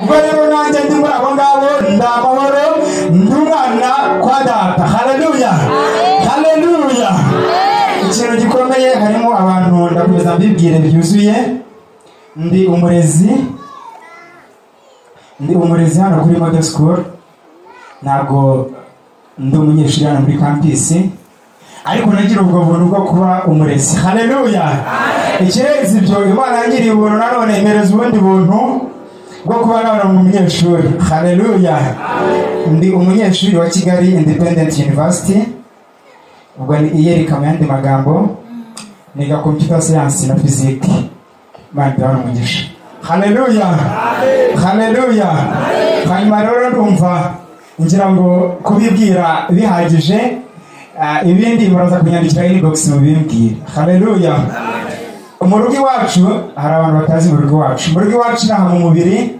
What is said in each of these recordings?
Ubwo rero nanjye ndi muri abo ngabo, ndi amahoro, ndi umwana kwa data. Haleluya, haleluya. Ikintu gikomeye, harimo abantu, ndakomeza mbibwire byuzuye. Ndi umurezi, ndi umurezi hano kuri Model School. Ntabwo ndi umunyeshuri hano muri campus, ariko nagira ubwo buntu bwo kuba umurezi. Haleluya. Ikirenze ibyo, Imana yangiriye ubuntu nanone impereza ubundi buntu bwo kuba nabona umunyeshuri. Haleluya. Ndi umunyeshuri wa Kigali Independent University, ubwo ni ULK mu yandi magambo. Niga computer science na physique. Imana iduhe umugisha. Haleluya, haleluya. Hanyuma rero ndumva ngira ngo kubibwira bihagije. Ibindi muraza kunyandikira inbox mubimbwire. Haleluya. Mu rugo iwacu, hari abantu batazi mu rugo iwacu. Mu rugo iwacu naha mu mubiri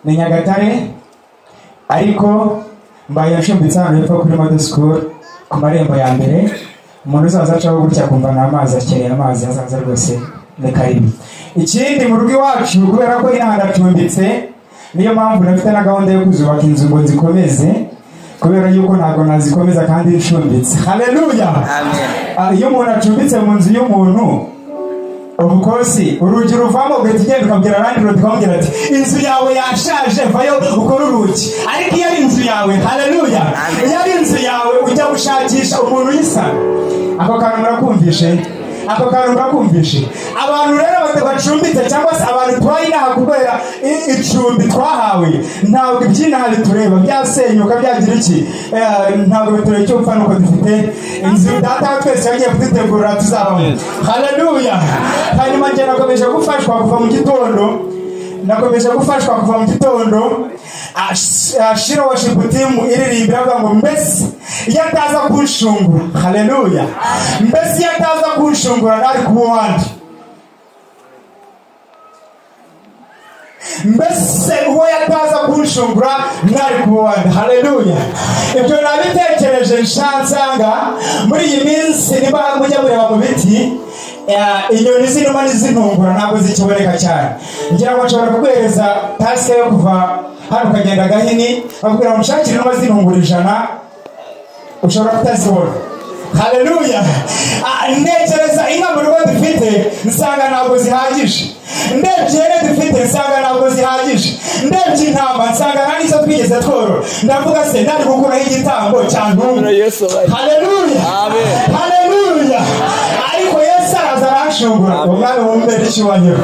ni Nyagatare, ariko mbaye ncumbitse hano hepfo kuri Model School ku marembo ya mbere. Umuntu uzaza acaho gutya akumva ni amazi, akeneye amazi, azaza rwose, ni karibu. Ikindi, mu rugo iwacu, kubera ko inaha ndacumbitse, niyo mpamvu nafite na gahunda yo kuzubaka inzu ngo nzikomeze, kubera yuko ntabwo nazikomeza kandi ncumbitse. Haleluya. Iyo umuntu acumbitse mu nzu y'umuntu, of course urugi ruvamo, ugahita ugenda ukabwira landlord, ukamubwira ati: "Inzu yawe yashaje, vayo ukore urugi." Ariko iyo ari inzu yawe, haleluya, iyo ari inzu yawe ujya gushakisha umuntu uyisana. Ako kantu murakumvishe? Ako kantu murakumvishe? Abantu rero bacumbitse, cyangwa se abantu tubaye inaha kubera icumbi twahawe, ntabwo iby'inaha bitureba. Byasenyuka, byagira iki, ntabwo bitureba. Icyo upfa nuko dufite inzu data wa twese yagiye kudutegurira tuzabamo. Haleluya. Hanyuma njye nakomeje gufashwa kuva mu gitondo, nakomeje gufashwa kuva mu gitondo. Shiloh Worship Team iririmbira avuga ngo: "Mbese iyo ataza kunshungura." Haleluya. Mbese iyo ataza kunshungura, nari kuba uwandi? Mbese uwo yataza kunshungura, nari kuba uwandi? Haleluya. Ibyo nabitekereje nsanga muri iyi minsi, niba mujya mureba mu biti, inyoni z'inuma n'iz'intungura ntabwo zikiboneka cyane. Ngira ngo nshobora kuguhereza task yo kuva hano ukagenda Gahini, bakubwira ngo nshakire inuma z'intungura 100, ushobora kutazibona. Haleluya. Ntekereza inka mu rugo dufite, nsanga ntabwo zihagije. Ndebye ihene dufite, nsanga ntabwo zihagije. Ndebye intama, nsanga nta n'izo twigeze tworora. Ndavuga: "Se nari gukuraho igitambo cya ntungu?" Haleluya, haleluya. Ariko Yesu araza aranshungura. Umwami wumbere icyubahiro.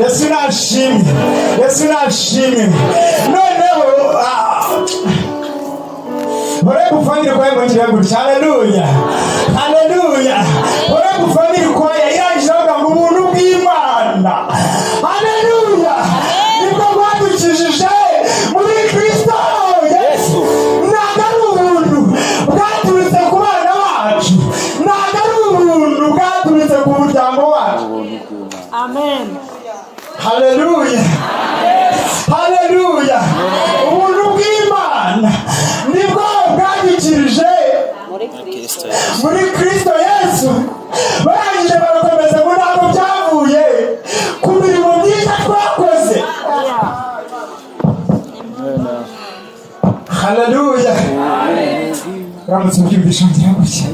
Yesu nashimwe, Yesu nashimwe. Noneho Horebu Family Choir mungire gutya. Haleluya, haleluya. Horebu Family Choir irangije avuga ngo: "Ubuntu bw'Imana, haleluya, nibwo bwadukijije muri Kristo Yesu." Ntabwo ari ubuntu bwaturutse ku bana bacu, ntabwo ari ubuntu bwaturutse ku muryango wacu. Amen. Haleluya, haleluya. Ubuntu bw'Imana nibwo bwadukirije muri Kristo. Muri Kristo Yesu. Barangije barakomeza ngo: "Ntabwo byavuye ku mirimo myiza twakoze." Haleluya. Uramutse ubyumvisha wagira gutya,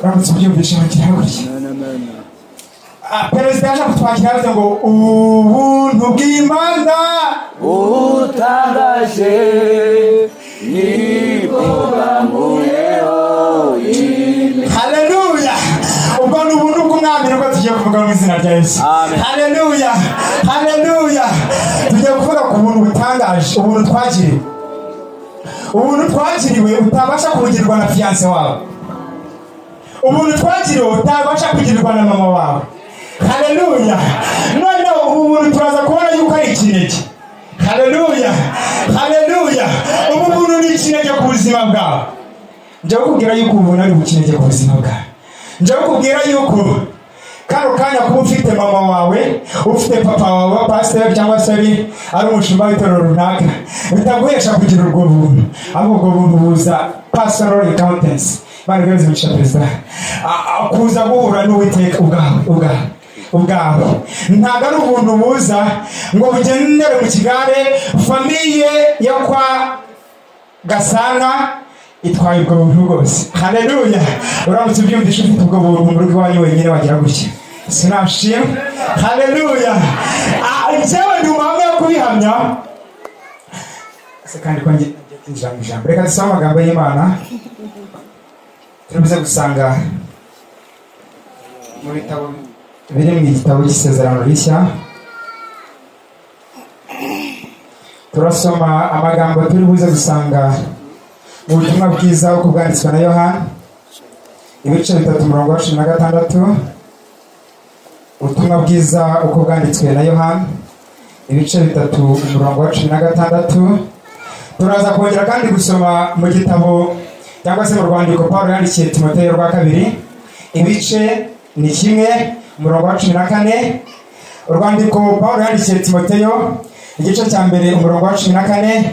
uramutse ubyumvisha wagira gutya. Perezida yaje kutwakira yavuze ngo: "Ubuntu bw'Imana butangaje nibwo bwankuyeho." Haleluya. Ubwo ni ubuntu bw'Umwami, nibwo tugiye kuvuga mu izina rya Yesu. Amen. Haleluya, haleluya. Tugiye kuvuga ku buntu butangaje, ubuntu twagiriwe, ubuntu twagiriwe utabasha kubugirwa na fiancé wawe, ubuntu twagiriwe utabasha kugirirwa na mama wawe. Haleluya. Noneho ubu buntu turaza kubona yuko ari ikinege. Haleluya, haleluya. Ubu buntu ni ikinege ku buzima bwawe. Njya kukubwira yuko ubu buntu ari bukinege ku buzima bwawe. Njya kukubwira yuko kano kanya kuba ufite mama wawe, ufite papa wawe wa pasiteri, cyangwa se ari umushumba w'itorero runaka, bitaguhesha kugira ubwo buntu, ahubwo ubwo buntu buza personal encounters. Imana igaragaza imigisha perezida. Kuza guhura n'Uwiteka ubwawe ubwawe. ubwawe. Ntabwo ari ubuntu buza ngo bugendere mu kigare. Famille yo kwa Gasana itwaye ubwo buntu bwose. Haleluya. Uramutse ubyumvishe ufite ubwo buntu mu rugo iwanyu wenyine wagira gutya. Sinashimwe. Haleluya. Njyewe ndi umuhamya wo kubihamya. Se kandi ko ngiye kwinjira mu ijambo, reka dusome amagambo y'Imana turibuze gusanga mu bitabo biri mu gitabo cy'Isezerano Rishya. Turasoma amagambo turi buze gusanga mu butumwa bwiza uko bwanditswe na Yohana, ibice 3 umurongo wa 16. Ubutumwa bwiza uko bwanditswe na Yohana, ibice 3 umurongo wa 16. Turaza kongera kandi gusoma mu gitabo cyangwa se mu rwandiko Paulo yandikiye Timoteyo rwa 2, ibice ni 1 umurongo wa 14. Urwandiko Paulo yandikiye Timoteyo igice cya 1 umurongo wa 14.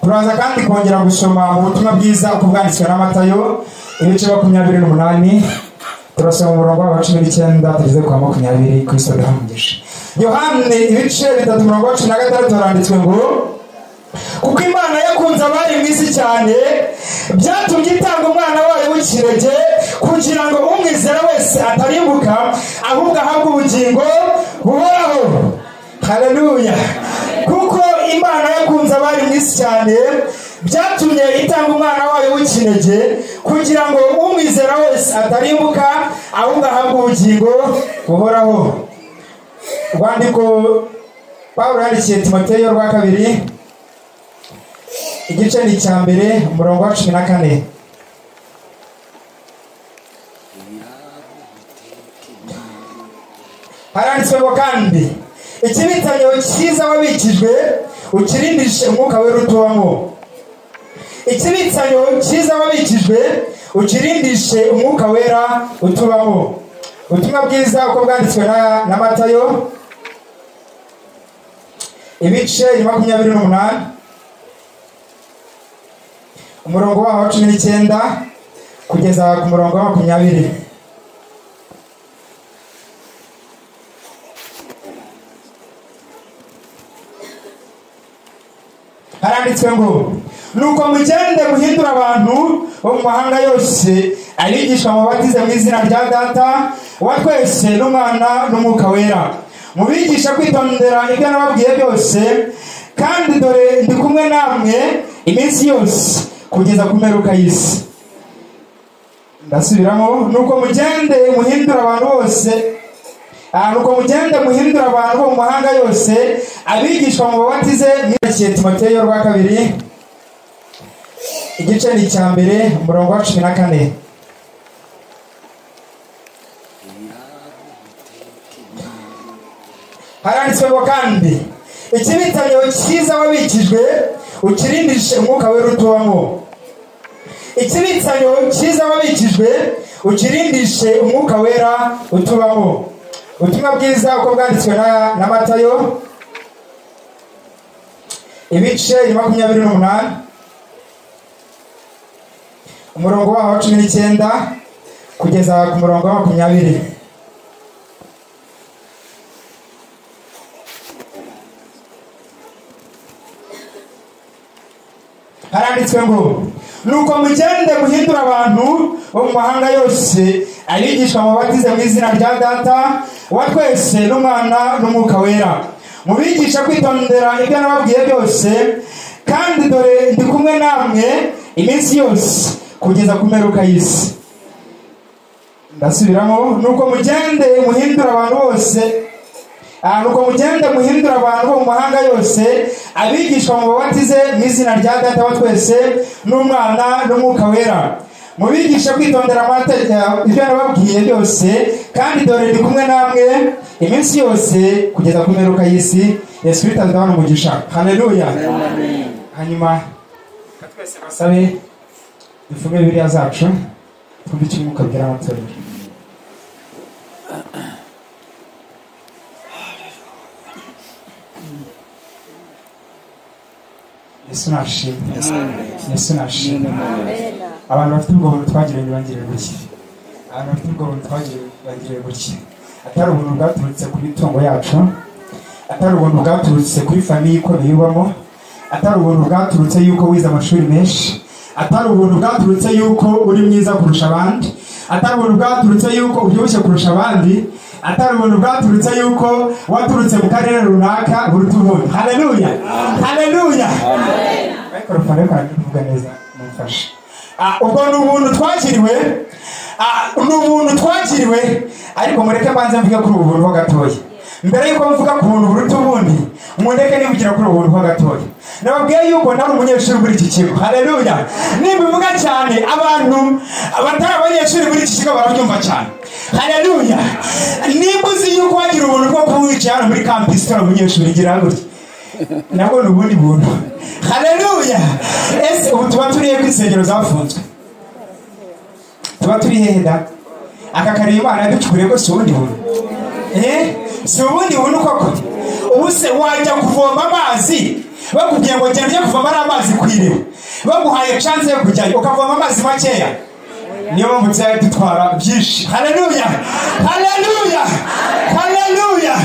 Turaza kandi kongera gusoma mu butumwa bwiza uko bwanditswe na Matayo, ibice 28. Turasoma umurongo wa 19 tugeze kwa 20. Kristo aduhe. Yohana ibice 3 umurongo wa 16 haranditswe ngo: kuko Imana yakunze abari mu isi cyane, byatumye itanga umwana wayo w'ikinege, kugira ngo umwizera wese atarimbuka, ahubwo ahabwe ubugingo buhoraho. Haleluya. Kuko Imana yakunze abari mu isi cyane, byatumye itanga umwana wayo w'ikinege, kugira ngo umwizera wese atarimbuka, ahubwo ahabwe ubugingo buhoraho. Urwandiko Paulo yandikiye Timoteyo rwa 2, igice ni cya 1 umurongo wa 14. Haranditswe ngo: kandi ikibitanyo cyiza wabikijwe ukirindishe umwuka wera utubamo. Ikibitanyo cyiza wabikijwe ukirindishe umwuka wera utubamo. Ubutumwa bwiza uko bwanditswe na Matayo, ibice 28 umurongo wa 19 kugeza ku murongo wa 20. Haranditswe ngo: nuko mugende muhindura abantu bo mu mahanga yose abigishwa mubatize mu izina rya Data wa twese n'Umwana n'Umwuka Wera, mubigisha kwitondera ibyo nababwiye byose, kandi dore ndi kumwe namwe iminsi yose kugeza ku mperuka y'isi. Ndasubiramo: nuko mugende muhindura abantu bose, nuko mugende muhindura abantu bo mu mahanga yose abigishwa mubabatize. Mwikiye Timoteyo rwa 2, igice ni cya 1 umurongo wa 14. Haranditswe ngo: kandi ikibitanyo cyiza wabikijwe ukirindishe umwuka wera utubamo. Ikibitanyo cyiza wabikijwe ukirindishe umwuka wera utubamo. Ubutumwa bwiza uko bwanditswe na Matayo, ibice 28 umurongo wa 19 kugeza ku murongo wa 20. Haranditswe ngo: nuko mugende muhindura abantu bo mu mahanga yose abigishwa mubatize mu izina rya Data wa twese n'Umwana n'Umwuka Wera, mubigisha kwitondera ibyo nababwiye byose, kandi dore ndi kumwe namwe iminsi yose kugeza ku mperuka y'isi. Ndasubiramo: nuko mugende muhindura abantu bose, nuko mugende muhindura abantu bo mu mahanga yose abigishwa mubabatize mu izina rya Data wa twese n'Umwana n'Umwuka Wera, mubigisha kwitondera ibyo nababwiye byose, kandi dore ndi kumwe namwe iminsi yose kugeza ku mperuka y'isi. Yesu Kristo aduhe umugisha. Haleluya. Hanyuma twese basabe dufunge Bibiliya zacu twumve icyo Umwuka abwira amatorero. Yesu nashimwe. Yesu nashimwe. Abantu bafite ubwo buntu twagiriwe bangiriwe gutya. Abantu bafite ubwo buntu twagiriwe bangiriwe gutya. Atari ubuntu bwaturutse ku mitungo yacu, atari ubuntu bwaturutse kuri famille ikomeye ubamo, atari ubuntu bwaturutse yuko wize amashuri menshi, atari ubuntu bwaturutse yuko uri mwiza kurusha abandi, atari ubuntu bwaturutse yuko ubyibushye kurusha abandi, atari ubuntu bwaturutse yuko waturutse mu karere runaka buruta ubundi. Haleluya, haleluya. Microphone reka kuvuga neza mumfashe. Ubwo ni ubuntu twakiriwe, ni ubuntu twakiriwe. Ariko mureke mbanze mvuge kuri ubu buntu ho gatoya. Mbere yuko mvuga ku buntu buruta ubundi, mundeke nivugira kuri ubu buntu ho gatoya. Nababwiye yuko ntari umunyeshuri muri iki kigo. Haleluya. Nimbivuga cyane abantu abatari abanyeshuri muri iki kigo barabyumva cyane. Haleluya. Nimba uzi yuko wagira ubuntu bwo kuba wicaye hano muri campus utari umunyeshuri, gira gutya. Nabwo ni ubundi buntu. Haleluya. Ese ubu tuba turiye ku insengero zafunzwe? Tuba turi hehe da? Aka karere Imana yaducukuriye ko si ubundi buntu. Si ubundi buntu koko? Ubu se wajya kuvoma amazi bakubwiye ngo genda ujye kuvoma ari amazi ku iriba, baguhaye chance yo kujyayo ukavoma amazi makeya. Niyo mpamvu tuzajya dutwara byinshi. Haleluya, haleluya, haleluya.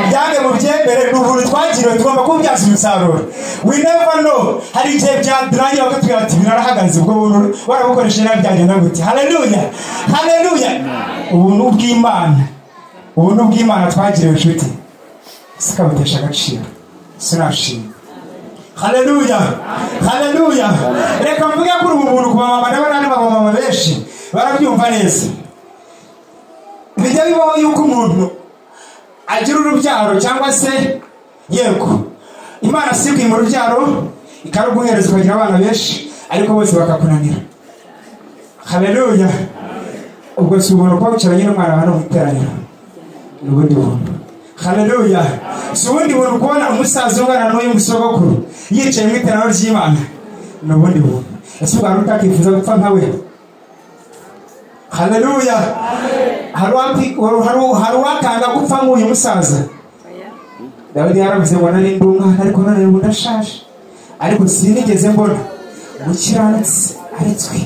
Byange mu byemere, ni ubuntu twagiriwe, tugomba kububyaza umusaruro. We never know, hari igihe byarangira bakatubwira ati birarahagaze, ubwo buntu warabukoresheje nabi byagenda gute? Haleluya, haleluya. Ubuntu bw'Imana, ubuntu bw'Imana twagiriwe inshuti, sikabutesha agaciro, sinashima. Haleluya, haleluya. Reka mvuge kuri ubu buntu ku bamama n'abandi bamama benshi barabyumva neza. Bijya bibaho yuko umuntu agira urubyaro cyangwa se yego Imana sikwima urubyaro ikaruguhereza ukagira abana benshi, ariko bose bakakunanira. Haleluya. Ubwo si ubuntu kuba wicaranye n'umwana hano mu iteraniro, ni ubundi buntu. Haleluya. Si ubundi buntu kubona umusaza ungana n'uyu musogokuru yicaye mu iteraniro ry'Imana, ni ubundi buntu. Ese ubwo hari utakifuza gupfa nka we? Haleluya. Hari uwakanga gupfa nk'uyu musaza? Dawidi yaravuze ngo nari ndi umwana ariko none ubu ndashaje, ariko sinigeze mbona umukiranutsi aretswe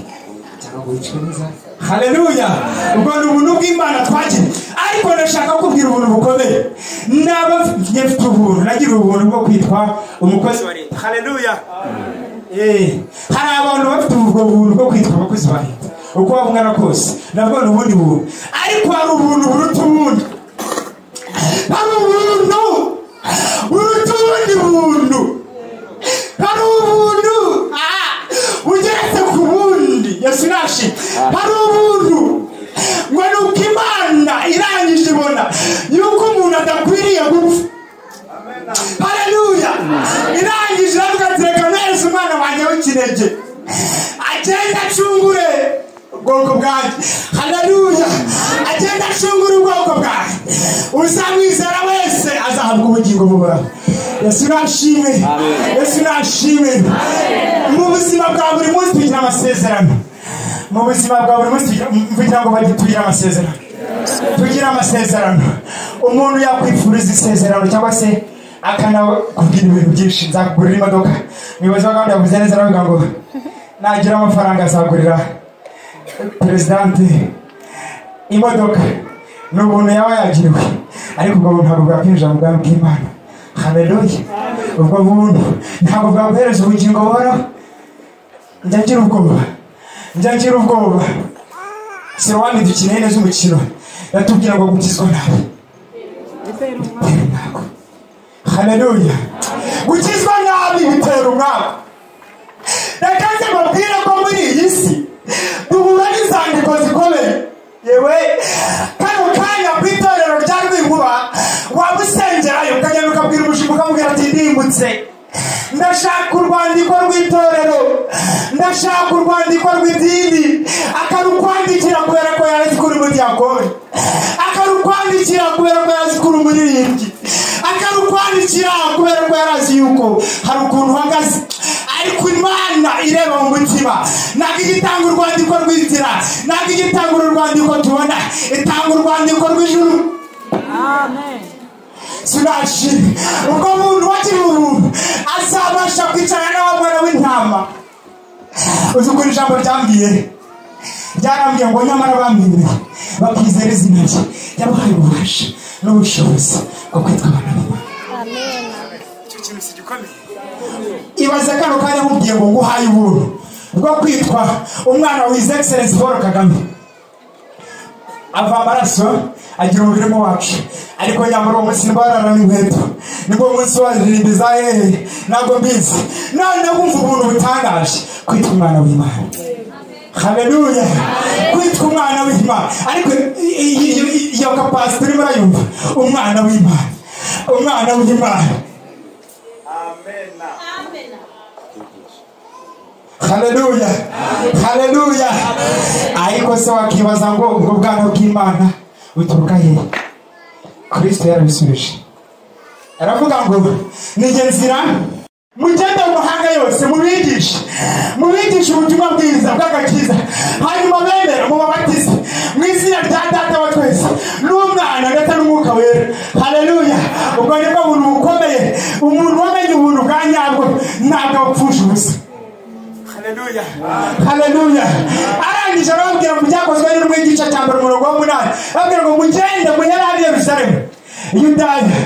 cyangwa ngo yicwe n'inzara. Haleluya. Ubwo ni ubuntu bw'Imana twagira. Ariko ndashaka kukubwira ubuntu bukomeye. Naba mfite ubuntu, nagira ubuntu bwo kwitwa umukozi wa leta. Haleluya. Hari abantu bafite ubwo buntu bwo kwitwa abakozi ba leta, uko waba ungana kose, nabwo ni ubundi buntu. Ariko hari ubuntu buruta ubundi. Hari ubuntu buruta ubundi buntu. Hari ubuntu bugeretse ku bundi. Yesu nashimwe. Hari ubuntu ngo ni uko Imana irangije ibona yuko umuntu adakwiriye gupfa. Haleluya. Irangije iravuga ati reka nohereze umwana wanjye w'ikinege agende acungure ubwoko bwanjye. Haleluya. Agende acungure ubwoko bwanjye, uzamwizera wese azahabwa ubugingo buhoraho. Yesu nashimwe. Yesu nashimwe. Mu buzima bwa buri munsi tugira amasezerano. Mu buzima bwa buri munsi tugira ngo tugira amasezerano. Tugira amasezerano. Umuntu yakwifuriza isezerano cyangwa se akanakubwira ibintu byinshi, nzakugurira imodoka. Umuyobozi wa gahunda yavuze neza aravuga ngo nagira amafaranga azagurira perezidante imodoka. Ni ubuntu yaba yagiriwe, ariko ubwo buntu ntabwo bwakwinjira mu bwami bw'Imana. Haleluya. Ubwo buntu ntabwo bwaguhereza ubugingo buhoraho. Njya ngira ubwoba, njya ngira ubwoba. Sirowani dukeneye neza umukino yatubwira ngo gukizwa nabi bitera umwaku. Haleluya. Gukizwa nabi bitera umwaku. Reka nze mbabwire ko muri iyi si duhura n'inzandiko zikomeye. Yewe kano kanya ku itorero rya Rwinkuba waba usengerayo ukagenda ukabwira umushumba ukamubwira ati ndimbutse, ndashaka urwandiko rw'itorero, ndashaka urwandiko rw'idini. Akarukwandikira kubera ko yarazi ko uri umudiyakoni, akarukwandikira kubera ko yarazi ko uri umuririmbyi, akarukwandikira kubera ko yarazi yuko hari ukuntu uhagaze. Ariko Imana ireba mu mutima, ntabwo ijya itanga urwandiko rw'inzira, ntabwo ijya itanga urwandiko tubona, itanga urwandiko rw'ijuru. Amen. Sinashimwe. Ubwo muntu wakiriye ubuntu azabasha kwicarana n'abana w'intama. Uzi ukuntu ijambo ryambwiye? Byarambwiye ngo nyamara bamwemeye bakizera izina rye, yabahaye ububasha n'ubushobozi bwo kwitwa abana b'Imana. Amen. Icyo kintu si gikomeye. Ibaze kano kanya nkubwiye ngo nguhaye ubuntu bwo kwitwa umwana wa His Excellency Paul Kagame. Ava amaraso agira umubiri wacu, ariko nyamara uwo munsi ntibararana inkweto, nibwo munsi waririmbiza hehe ntabwo mbizi. None wumva ubuntu butangaje kwitwa umwana w'Imana. Haleluya, kwitwa umwana w'Imana. Ariko iyo capacity urimo urayumva, umwana w'Imana, umwana w'Imana. Amen. Haleluya, haleluya. Ariko se wakibaza ngo ubwo bwana bw'Imana buturuka hehe? Kristo yarabisubije aravuga ngo nijye nzira, mugende mu mahanga yose mubigishe ubutumwa bwiza bw'agakiza, hanyuma bemera mubabatize mu izina rya Data wa twese n'Umwana ndetse n'Umwuka Wera. Haleluya. Ubwo nibwo buntu bukomeye. Umuntu wamenye ubuntu bwa nyabwo ntabwo apfusha ubusa. Haleluya, haleluya. Arangije arababwira mu byakozwe n'intumwa igice cya mbere umurongo wa 8, arababwira ngo mugende muhere hano i Yerusalemu, Yudaya,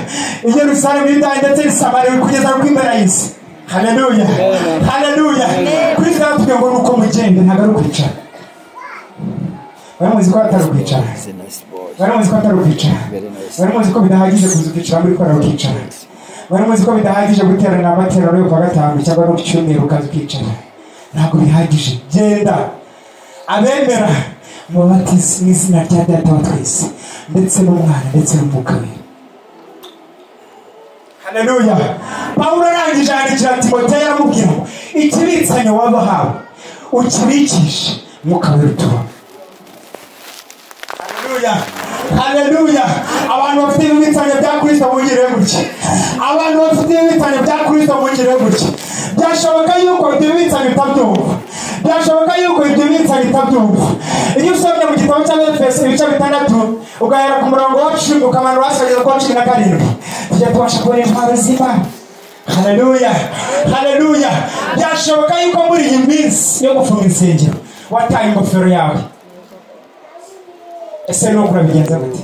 Yerusalemu, Yudaya ndetse n'i Samariya kugeza ku mpera y'isi. Haleluya, haleluya. Kristo yaratubwiye ngo nuko mugende, ntabwo ari ukwicara. Bari muzi ko atari ukwicara, He's a nice boy. bari muzi ko atari ukwicara, Very nice. bari muzi ko bidahagije kuza ukicara muri korali ukicara, bari muzi ko bidahagije guterana amateraniro yo kuwa gatanu cyangwa no ku cyumweru ukaza ukicara. Ntabwo bihagije. Genda abemera mubabatize mu izina rya Data wa twese ndetse n'Umwana ndetse n'Umwuka Wera. Haleluya. Pawulo arangije yandikira Timoteyo aramubwira ngo ikibitsanyo wabahawe ukibikishe Mwuka Wera utuba. Haleluya, haleluya. Abantu bafite ibibitsanyo bya Kristo mungire gutya. Abantu bafite ibibitsanyo bya Kristo mungire gutya. Byashoboka yuko ibyo bibitsanyo utabyumva, byashoboka yuko ibyo bibitsanyo utabyumva. Iyo usomye mu gitabo cy'Abefeso ibice 6 ugahera ku murongo wa 10 ukamanura hasi ukageza ku wa 17, tujya tubasha kubona intwaro z'Imana. Haleluya, haleluya. Byashoboka yuko muri iyi minsi yo gufunga insengero wataye ingofero yawe. Ese nuko urabigenza gute?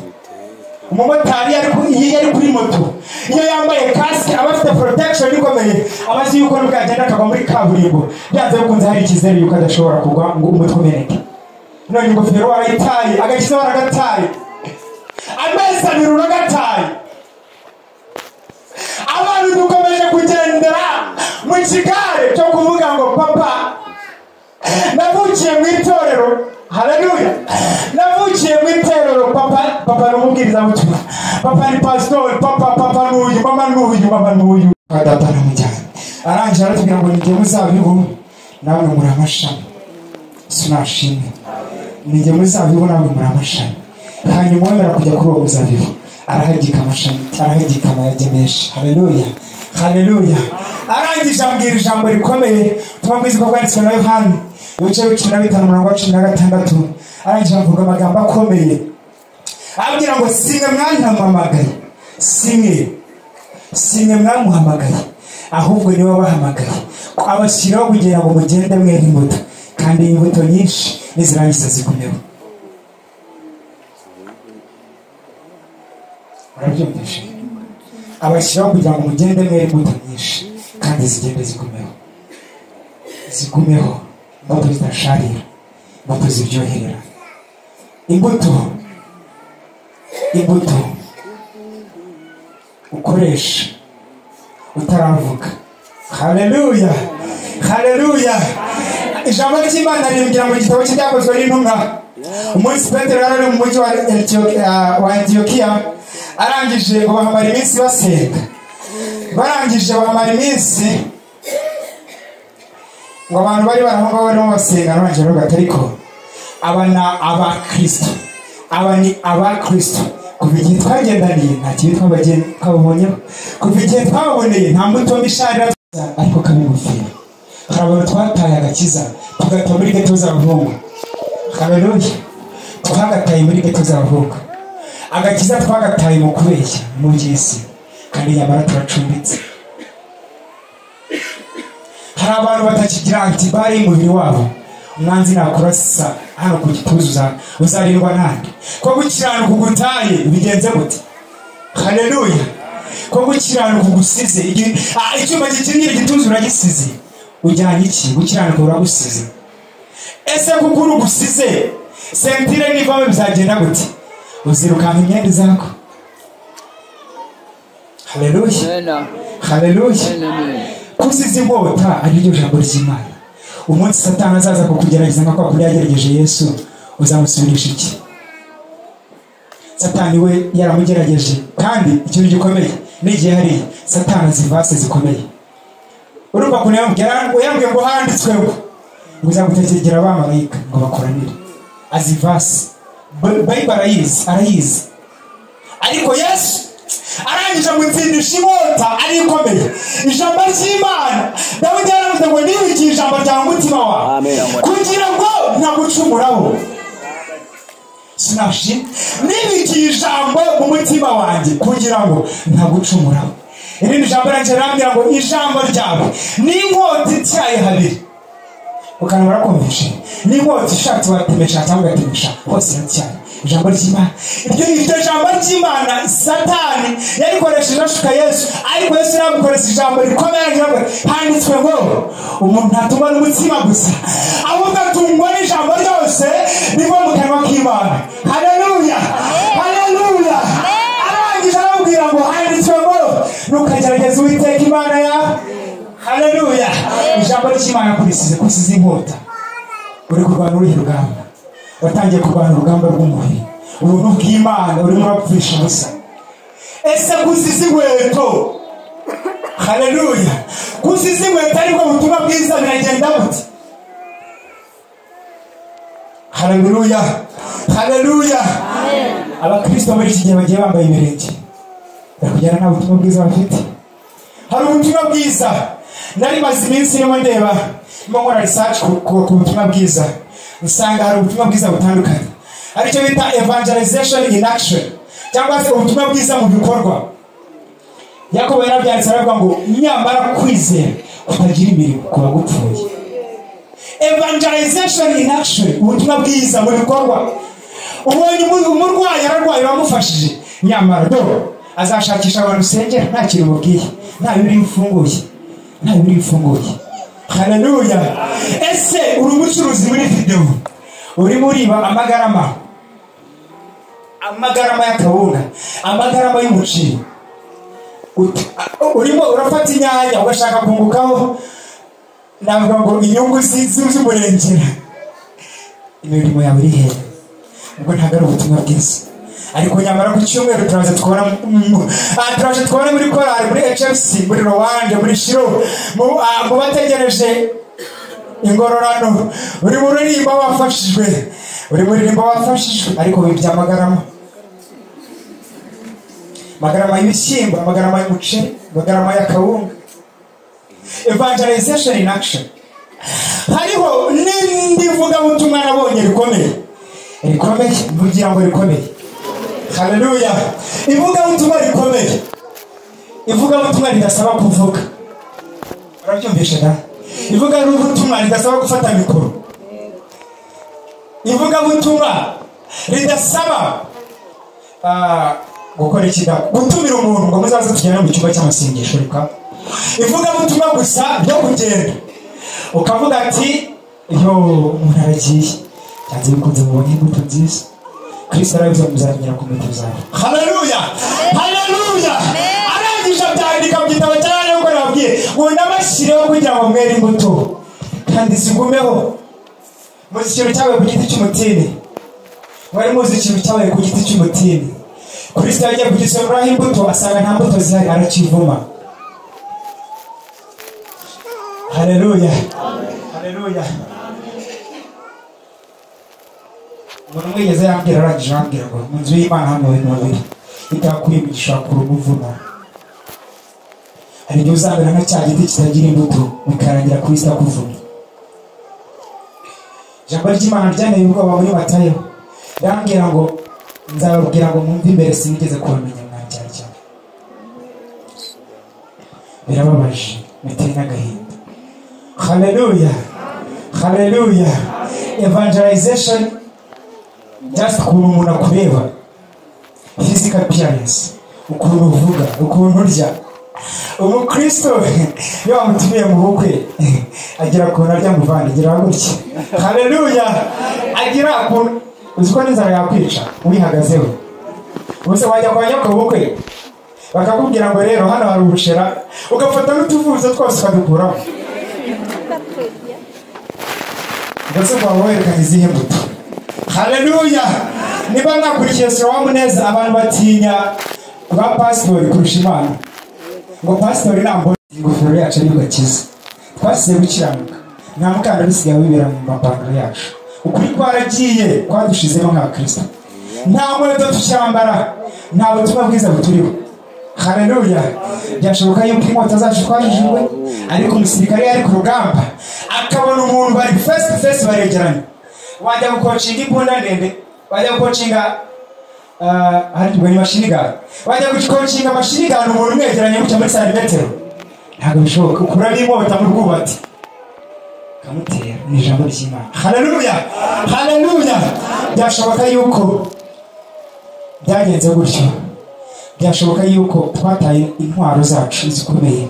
Umumotari iyo ari kuri moto, iyo yambaye kasike aba afite protection ikomeye, aba azi yuko nubwo yagenda akagwa muri kaburimbo byanze bikunze hari icyizere yuko adashobora kugwa ngo umutwe umeneke. None ingofero warayitaye, agakiza waragataye, amezi abiri uragataye. Abantu dukomeje kugendera mu kigare cyo kuvuga ngo papa navukiye mu itorero. Haleluya, navukiye mu itorero, papa, papa ni umubwirizabutumwa, papa ni pasitori, papa, papa n'uyu, mama n'uyu, mama n'uyu. Data aramujyana, arangije aratubwira ngo nijye muzabibu namwe muri amashami. Sinashimwe, nijye muzabibu namwe muri amashami. Hanyuma wemera kujya kuri uwo muzabibu arahagika amashami, arahagika amayagi menshi. Haleluya, haleluya. Arangije ambwira ijambo rikomeye, ubutumwa bwiza uko bwanditswe na Yohana ibice 15 umurongo wa 16. Arangije avuga amagambo akomeye, abwira ngo simwe mwanhamagaye, simwe mwamuhamagaye, ahubwo niwe wabahamagaye abashyiraho kugira ngo mugende mwere imbuto, kandi imbuto nyinshi nizirangiza zigumeho. Murabyumvishe? Abashyiraho kugira ngo mugende mwere imbuto nyinshi kandi zigende zigumeho, zigumeho. Imbuto zidasharira, imbuto ziryoherera, imbuto, imbuto ukoresha utaravuga. Haleluya, haleluya. Ijambo ry'Imana rimbwira mu gitabo cy'Ibyakozwe n'Intumwa, umunsi Petero yari ari mu mujyi wa Antiyokiya, arangije ngo bahamara iminsi basenga. Barangije bahamara iminsi, ngo abantu bari bari aho ngaho barimo basenga, barangije baravuga ati ariko aba ni abakristo, aba ni abakristo. Kuva igihe twagendaniye nta kibi twababonyeho, kuva igihe twababoneye nta mbuto mbi isharira, ariko kabingofero. Hari abantu twataye agakiza tugata muri geto z'abahungu. Haleluya, twagataye muri geto z'abahungu. Agakiza twagataye mu kubeshya mu by'isi, kandi nyamara turacumbitse. Hari abantu batakigira antibari y'umubiri wabo, Umwanzi nakurasa hano ku gituza uzarindwa nande? Ko gukiranuka ugutaye bigenze gute? Haleluya. Ko gukiranuka ugusize, icyuma gikingira igituza uragisize, ujyanye iki? Gukiranuka uragusize. Ese kuko urugusize sentire nivamo bizagenda gute? Uzirukanka imyenda zako. Haleluya. Haleluya. Kusize inkota ari ryo jambo ry'Imana. Umunsi Satani azaza kukugerageza nka kwa kundi yagerageje Yesu, uzamusubirisha iki? Satani we yaramugerageje, kandi ikintu gikomeye n'igihe hari Satani azivase zikomeye. Urumva kuntu yambwiye ngo handitswe ngo uzagutegekera abamarayika ngo bakoranire. Azivase Bible arayizi. Ariko Yesu arangije amutsindisha inkota ari ikomeye. Ijambo ry'Imana Dawidi yaravuze ngo nibikiye ijambo ryawe umutima wawe kugira ngo ntagucumuraho. Sinashi nibikiye ijambo mu mutima wanjye kugira ngo ntagucumuraho. Irindi jambo rambwira ngo ijambo ryawe ni inkota ityaye habiri. Ukana barakumvishe ni inkota ishatse watemesha cyangwa ugatemesha hose iratyaye. Ijambo ry'Imana, iryo jambo ry'Imana Satani yarikoresheje ashuka Yesu, ariko Yesu yaramukoresheje ijambo rikomeye agira ngo handitswe ngo umuntu ntatungwa n'umutsima gusa, ahubwo atungwa n'ijambo ryose riva mu kanwa k'Imana. Haleluya. Haleluya. Arangije aramubwira ngo handitswe ngo ntukagerageze Uwiteka Imana yawe. Haleluya. Ijambo ry'Imana kurisize kusize inkota. Uri kurwana uruhe rugamba? Watangiye kurwana urugamba rw'umubiri. Ubuntu bw'Imana urimo urapfisha ubusa. Ese kusize inkweto? Haleluya. Kusize inkweto ariko ubutumwa bwiza biragenda gute? Haleluya. Haleluya. Abakristo muri iki gihe bagiye bambaye ibirenge. Bakugera nta butumwa bwiza bafite. Hari ubutumwa bwiza. Nari maze iminsi ndimo ndeba, ndimo nkora research ku butumwa bwiza. Usanga hari ubutumwa bwiza butandukanye. Aricyo bita evangelization in action, cyangwa se ubutumwa bwiza mu bikorwa. Yakobo yarabyanditse aravuga ngo nyamara kwizera kutagira imirimo kuba gupfuye. Evangelization in action, ubutumwa bwiza mu bikorwa. Ubonye umurwayi ararwaye bamufashije, nyamara do azashakisha abantu usengera nta kintu mubwiye, nta biri mfunguye, nta biri mfunguye. Haleluya. Ese uri umucuruzi muri video urimo uriba amagarama y'akawunga, amagarama y'umuceri, urimo urafata inyanya ugashaka kungukaho, navuga ngo inyungu z'umurengera. Imirimo yawe iri hehe? Ubwo ntabwo ari ubutumwa bwiza. Ariko nyamara ku cyumweru turaza tukabona muri korali, muri HFC, muri Rwanda, muri Shiro, mu bategereje ingororano. Uri muririmba wafashijwe, uri muririmba wafashijwe, ariko wibye amagarama. Amagarama y'ibishyimbo, amagarama y'umuceri, amagarama y'akawunga. Evangelization in action. Hariho n'indi vugabutumwa nabonye rikomeye. Rikomeye, mvugira ngo rikomeye. Haleluya. Ivugabutumwa rikomeye. Ivugabutumwa ridasaba kuvuga. Urabyumvishe da? Ivugabutumwa ridasaba gufata mikoro. Ivugabutumwa ridasaba gukora ikida, gutumira umuntu ngo muzaze tugende mu cyumba cy'amasengesho reka. Ivugabutumwa gusa byo kugenda. Ukavuga ati yo umuntu aragiye. Cyanze bikunze mubonye imbuto nziza. Kristo arabiza muzamenyera ku mbuto zawe. Haleluya. Haleluya. Arangije abyandika mu gitabo cyane uko nababwiye ngo nabashyireho kugira ngo mwere imbuto kandi zigumeho. Muzi ikintu cyabaye ku giti cy'umutini? Mwari muzi ikintu cyabaye ku giti cy'umutini? Kristo yagiye kugisoromeraho imbuto asanga nta mbuto zihari, arakivuma. Haleluya. Haleluya. Umuntu umwe yigeze yambwira, arangije arambwira ngo mu nzu y'Imana hano ibintu babiri itakuye imigisha kuri umuvumo. Hari igihe uzamera nka cya giti kitagira imbuto bikarangira Kristo akuvumye. Ijambo ry'Imana ryanteye ubwoba muri Matayo, yarambwira ngo nzababwira ngo mwumve imbere sinigeze kubamenya mwancyara cyane. Birababaje, biteye n'agahinda. Haleluya. Haleluya. Evangelization just ukuntu umuntu akureba, physical appearance, ukuntu uvuga, ukuntu urya. Umukristo iyo wamutumiye mu bukwe agira ukuntu arya, muvandi agira gutya. Haleluya! Agira ukuntu, uzi ko n'inzara yakwica wihagazeho. Ubuse wajya kwa nyoko bukwe bakakubwira ngo rero hano hari ubushera, ugafata n'utuvuzo twose ukadukuramo. Ndetse waba werekanye izihe mbuto? Haleluya! Niba mwakurikiye Salomo neza, abantu batinya ba pasitori kurusha Imana. Ngo pasitori ntabwo ingofero yacu ari gakiza. Twasize gukiranuka, nta mukandara usigaye wibera mu mapantaro yacu. Ukuri kwaragiye kwadushizemo nka Kristo. Nta nkweto tucyambara, nta butumwa bwiza buturiho. Haleluya! Byashoboka yuko inkota zacu twajijwe, ariko umusirikare yari ku rugamba akabona umuntu bari face to face baregeranye. Wajya gukocinga imbunda ndende, wajya gukocinga hari ni machine gun, wajya gukocinga machine gun umuntu umwegeranye gutya muri santimetero, ntabwo bishoboka. Ukura n'inkota mu rwubati kamutera. Ni ijambo ry'Imana. Haleluya! Haleluya! Byashoboka yuko byagenze gutyo. Byashoboka yuko twataye intwaro zacu zikomeye.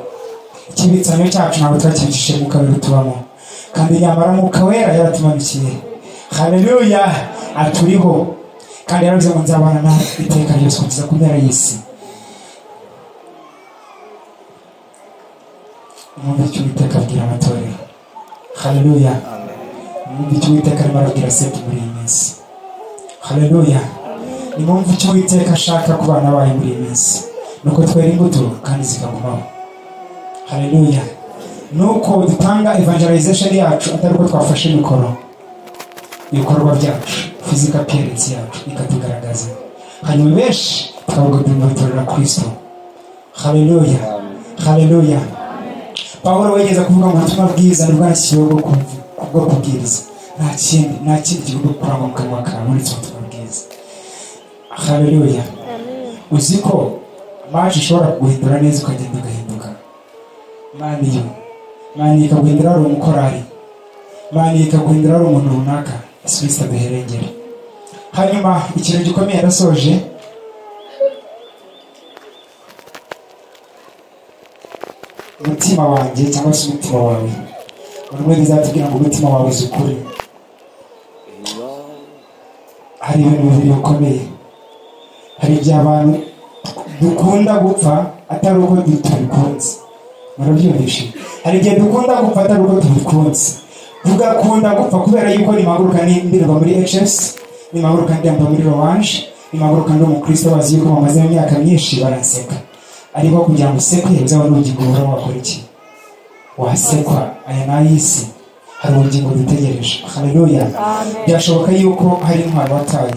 Ikibitsanyo cyacu ntabwo twakibikishije mu kabiri tubamo, kandi nyamara Mwuka Wera yaratumanukiye. Haleluya! Aturiho, kandi yaravuze ngo nzabana nawe iteka ryose kugeza ku mpera y'isi. Mwumve icyo Uwiteka abwira amatorero. Haleluya! Mwumve icyo Uwiteka arimo arabwira Setu muri iyi minsi. Haleluya! Nimwumve icyo Uwiteka ashaka ku bana bayo muri iyi minsi, nuko twera imbuto kandi zikagumaho. Haleluya! Nuko dutanga evangelization yacu atari uko twafashe mikoro, ibikorwa byacu, physical appearance yacu ikatugaragaza, hanyuma benshi tukavuga Kristo. Haleluya! Haleluya! Pawulo wigeze kuvuga ngo ubutumwa bwiza nibwo nashyiriweho bwo kubwiriza, nta kindi kigomba kurangwa mu kanwa kawe uretse ubutumwa bwiza. Haleluya! Uzi ko maji ishobora kuguhindura neza ukagenda ugahinduka. Mani ikaguhindura ari umukorari, mani ikaguhindura ari umuntu runaka. Yesu Kristo aduherengere. Hanyuma ikintu gikomeye ndasoje, umutima wanjye cyangwa se umutima wawe, buri wese azatubwira ngo umutima wawe uzi ukuri. Hari ibintu bibiri bikomeye. Hari igihe abantu dukunda gupfa atari uko tubikunze. Murabyumvishe? Hari igihe dukunda gupfa atari uko tubikunze. Tugakunda gupfa kubera yuko nimpaguruka ndirirwa muri HS, nimpaguruka ndiyamba muri Orange, nimpaguruka ndi umukristo bazi yuko bamaze imyaka myinshi baranseka. Ariko kugira ngo usekwe uzabone ubugingo buhoraho wakora iki? Wasekwa. Aya ni ay'isi, hari ubugingo dutegereje. Haleluya! Byashoboka yuko hari intwaro wataye.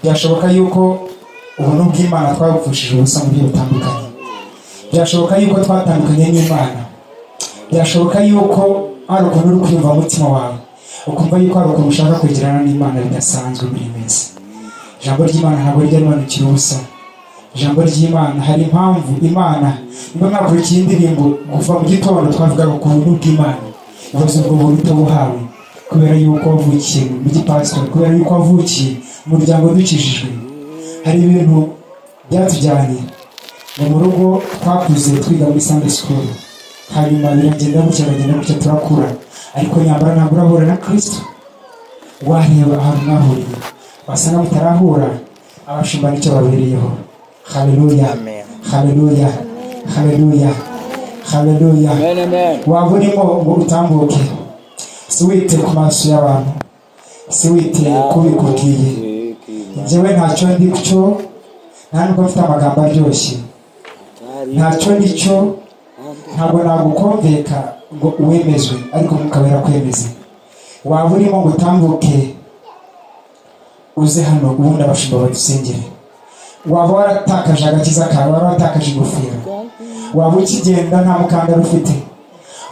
Byashoboka yuko ubuntu bw'Imana twabupfushije ubusa mu buryo butandukanye. Byashoboka yuko twatandukanye n'Imana. Byashoboka yuko hari ukuntu uri kwiyumva umutima wawe, ukumva yuko hari ukuntu ushaka kwegerana n'Imana bidasanzwe muri iyi minsi. Ijambo ry'Imana ntabwo rijya rimanukira ubusa. Ijambo ry'Imana hari impamvu Imana, niba mwakurikiye indirimbo kuva mu gitondo twavugaga ku buntu bw'Imana, ubuze ubwo buntu utabuhawe kubera yuko wavukiye mu gipasitori, kubera yuko wavukiye mu muryango dukijijwe. Hari ibintu byatujyanye mu rugo, twakuze twiga muri Sunday school, hanyuma biragenda gutya biragenda gutya turakura, ariko nyamara ntabwo urahura na Kristo. Wareba ahantu mwahuriye, wasanga mutarahura, abashumba nicyo babereyeho. Haleluya! Haleluya! Haleluya! Haleluya! Waba urimo ngo utambuke, si wite ku maso y'abantu, si wite ku bikubwiye. Njyewe ntacyo ndi cyo, nta nubwo mfite amagambo aryoshye, ntacyo ndi cyo, ntabwo nagukomveka ngo uwemezwe, ariko Mwuka Wera kwemeza. Waba urimo ngo utambuke uze hano, ubundi abashumba badusengere. Waba waratakaje agakiza kawe, waba waratakaje ingofero, waba ukigenda nta mukandara ufite,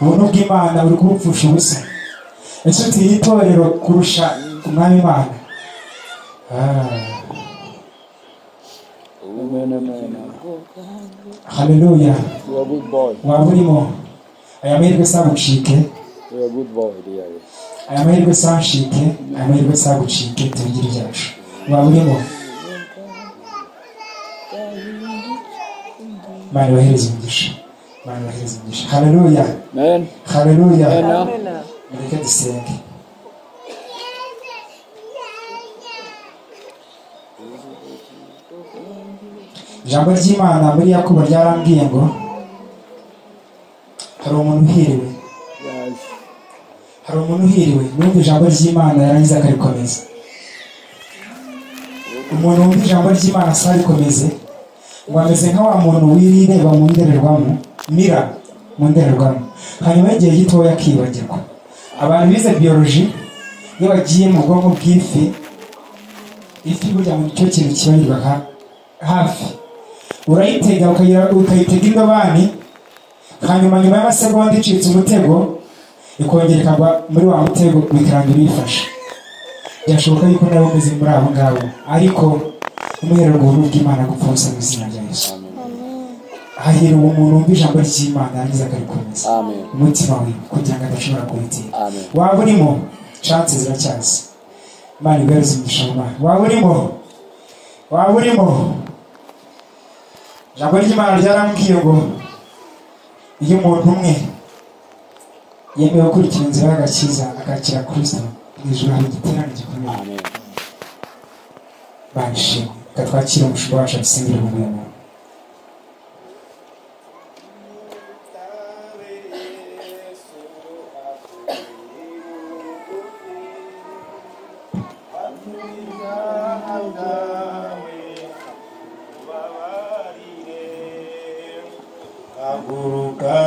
ubuntu bw'Imana uri kubupfusha ubusa. Ese utinya itorero kurusha Umwami Imana? Haleluya! Waba urimo, aya mahirwe sabucike. Aya mahirwe sanshike, aya mahirwe sagucike, tubigire ibyacu. Waba urimo, Imana ibahereze umugisha, Imana ibahereze umugisha. Haleluya, haleluya. Mureke dusenge. Ijambo ry'Imana muri Yakobo ryarambwiye ngo hari umuntu uhiriwe, hari umuntu uhiriwe numva ijambo ry'Imana yarangiza akarikomeza. Umuntu wumva ijambo ry'Imana asarikomeze ngo ameze nka wa muntu wirireba mu ndorerwamo, mira mu ndorerwamo, hanyuma y'igihe gitoya akibagirwa. Abantu bize biology iyo bagiye mu bwonko bw'ifi, ifi burya mu cyo kintu kibagirwa hafi, urayitega ukayitega indobani, hanyuma nyuma y'amasegonda icitse umutego ikongera ikagwa muri wa mutego bikarangira uyifashe. Byashoboka yuko nawe umeze muri abo ngabo, ariko umuhererwa ubuntu bw'Imana gupfa ubusa mu izina rya Yesu. Hahirwa umuntu wumva ijambo ry'Imana yarangiza akarikomeza umutima we kugira ngo adashobora kuritsinda. Waba urimo, chance ziracyaza. Imana iguhereze umugisha mu Mana. Waba urimo, waba urimo. Ijambo ry'Imana ryarambwiye ngo iyo umuntu umwe yemewe gukurikira inzira y'agakiza akakira Kristo, mu ijuru hari igiterane gikomeye. Banishimwe, reka twakire umushumba wacu adusengere mu muntu. Haguruka,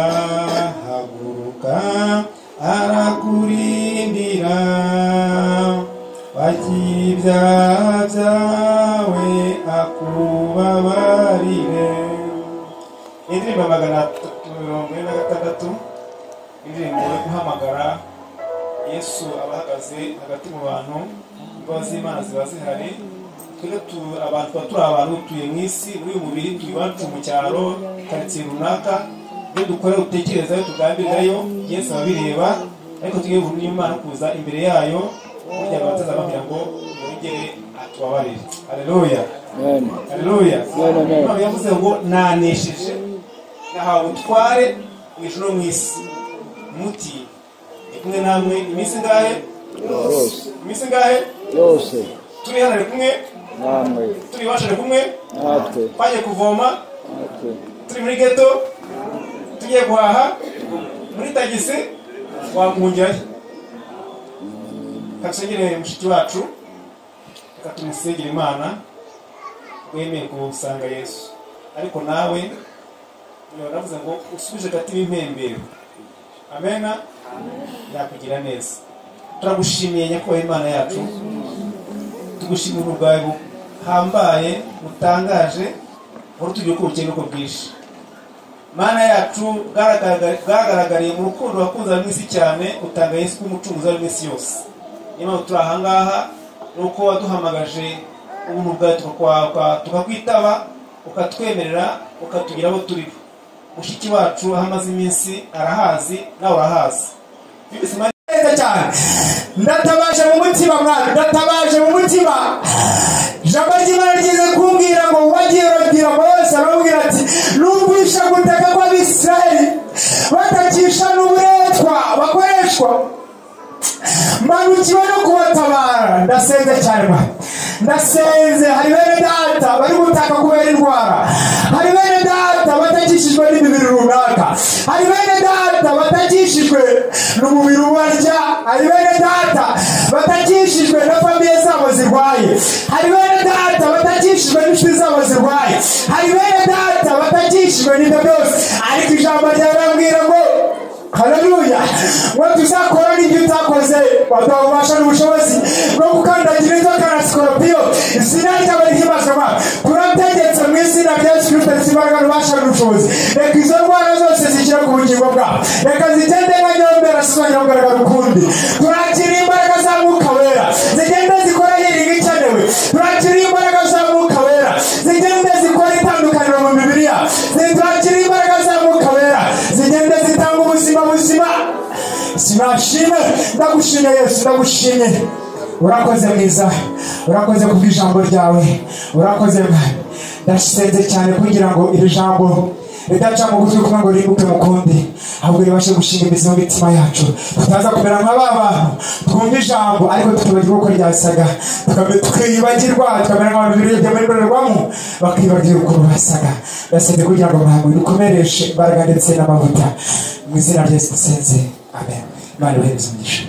haguruka, arakurindira, wakira ibyaha byawe akubabarire. Indirimbo 346, indirimbo yo guhamagara Yesu abahagaze hagati mu bantu, imbabazi z'Imana ziba zihari. Twebwe abantu tuba turi abantu tuye mu isi, muri uyu mubiri, turi iwacu mu cyaro, karitsiye runaka, ibyo dukora dutekerezayo tugambirirayo, Yesu ababireba, ariko tugiye guhura n'Imana kuza imbere yayo kugira ngo batazababwira ngo yongere atubabarire. Haleluya, haleluya. Imana yavuze ngo nanesheje, nahawe ubutware mu ijuru no mu isi. Muti ndi kumwe namwe iminsi ingahe? Yose. Iminsi ingahe? Yose. Turi hano ari kumwe namwe, turi iwacu ari kumwe natwe, twagiye kuvoma, natwe, turi muri ghetto, tugiye guhaha, muri tagisi, wamwungirayo. Reka dusengere mushiki wacu, reka tumusengere Imana wemeye gusanga Yesu. Ariko nawe naravuze ngo usubije agati b'impembero. Amena, yakugira neza. Turagushimiye Nyakubahwa Imana yacu, tugushimira ubuntu bwawe buhambaye butangaje, wari utugiye uko bukeye n'uko bwije. Mana yacu, bwagaragariye mu rukundo wakunze abari mu isi cyane, utanga Yesu nk'umucunguzi w'abari mu isi yose. Niyo mpamvu turi aha ngaha, ni uko waduhamagaje ubuntu bwawe tukakwitaba, ukatwemerera, ukatugira abo turi bo. Mushiki wacu aho amaze iminsi arahazi, nawe urahazi. Neza cyane. Ndatabaje mu mutima mwami, ndatabaje mu mutima. Ijambo ry'Imana ryize kumbwira ngo wagiye urabwira Mose, aramubwira ati numvisha gutaka kw'Abisirayeli batakisha n'uburetwa bakoreshwa, manukiwe no kubatabara. Ndasenze cyane, ndasenze. Hari bene data bari gutaka kubera indwara, hari bene data batakishijwe n'imibiri runaka, hari bene data batakishijwe n'umubiri ubarya, hari bene data batakishijwe na famiye zabo zirwaye, hari bene data batakishijwe n'inshuti zabo zirwaye, hari bene data batakishijwe n'ibyo byose. Ariko ijambo ryarambwira ngo haleluya, ngo tuzakora n'ibyo utakoze, waduha ububasha n'ubushobozi bwo gukandagira inzoka na sikoropiyo, izina ryawe rihimbazwe. Turategetse mu izina rya Yesu Kristo imbaraga n'ububasha n'ubushobozi. Reka izo ndwara zose zishyire ku bugingo bwawe, reka zigende nka nyombera zizongera kugaragara ukundi. Turakira imbaraga za Mwuka Wera zigende zikora healing ikenewe, turakira imbaraga za Mwuka Wera zigende zikora itandukaniro mu mibiri yacu, turakira imbaraga za Mwuka Wera zigende zitanga ubuzima buzima. Ndagushima, sinashime, ndagushimye Yesu, ndagushimye. Urakoze mwiza, urakoze kubw'ijambo ryawe, urakoze Mwami. Ndasenze cyane kugira ngo iri jambo ridaca mu gutwi kumwe ngo rimbuke mu kundi, ahubwo ribashe gushinga imizi mu mitima yacu, tutaza kumera nka ba bantu twumva ijambo ariko tukibagirwa uko ryasaga, tukibagirwa, tukamera nk'abantu birebye muri ndorerwamo bakibagirwa ukuntu basaga. Ndasenze kugira ngo Mwami rikomereshe imbaraga ndetse n'amavuta, mu izina rya Yesu dusenze, amen. Imana ibahereze umugisha.